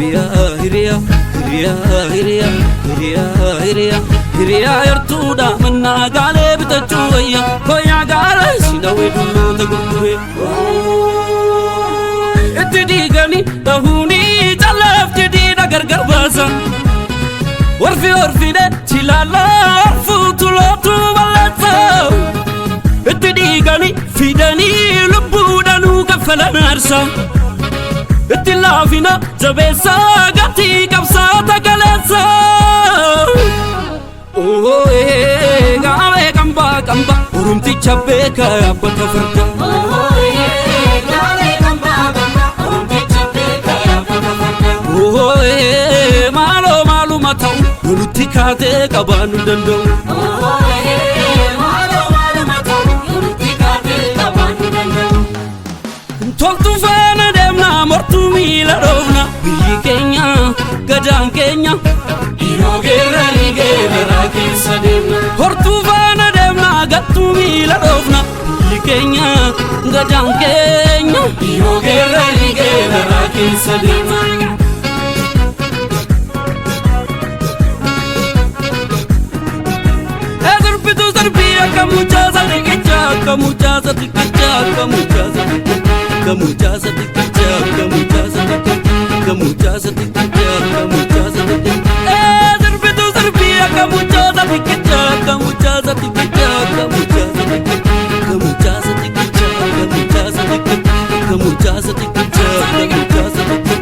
Hiriyaa hiriyaa hiriyaa hiriyaa hiriyaa hiriyaa hiriyaa yartuudha mannaa gaalee bitachuu wayya koyyaa gaara sinawee dulloota gurgure. Itti diiganii dhahuuni calaaf jedhiidha gargar baasa. Warfi orfide chilaalaa orfuutu lootu balleessa. Itti dhiiganii fidanii lubbuudhanuu kaffalan aarsa. Itti laafina jabeessa gatii qabsaata galeessa. Gaabee qambaa qambaa oromticha beeka yaabbata farda. Maaloo maaluma ta'u lolutti kaatee qabaan hin danda'u. Toltu faana deemna mortuu miila dhoofna biyyi keenya gadaan keenya. Yeroo geerranii geerraraa keessa deemna. Hortuu faana deemna gattuu miila dhoofna biyyi keenya gadaan keenya. Yeroo geerranii geerraraa keessa deemna. Sirbitu sirbii akka mucaa sadiqicha akka mucaa sadiqicha akka mucaa sadiqicha akka mucaa sadiqicha akka mucaa sadiqicha akka mucaa sadiqicha akka mucaa sadiqicha. Sirbitu sirbii akka mucaa sadiqicha akka mucaa sadiqicha akka mucaa sadiqicha akka mucaa sadiqicha akka mucaa sadiqicha akka mucaa sadiqicha akka mucaa sadiqicha.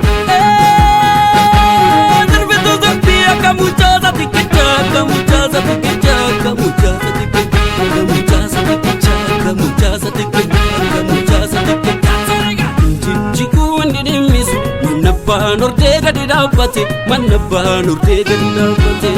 Sirbitu sirbii akka mucaa sadiqicha akka mucaa sadiqicha akka mucaa sadiqicha akka mucaa sadiqicha akka mucaa sadiqicha akka mucaa sadiqicha. Jijjiguu inni dhimmisu manna abbaan ordee gadi dhaabbate manna abbaan ordee gadi dhaabbate.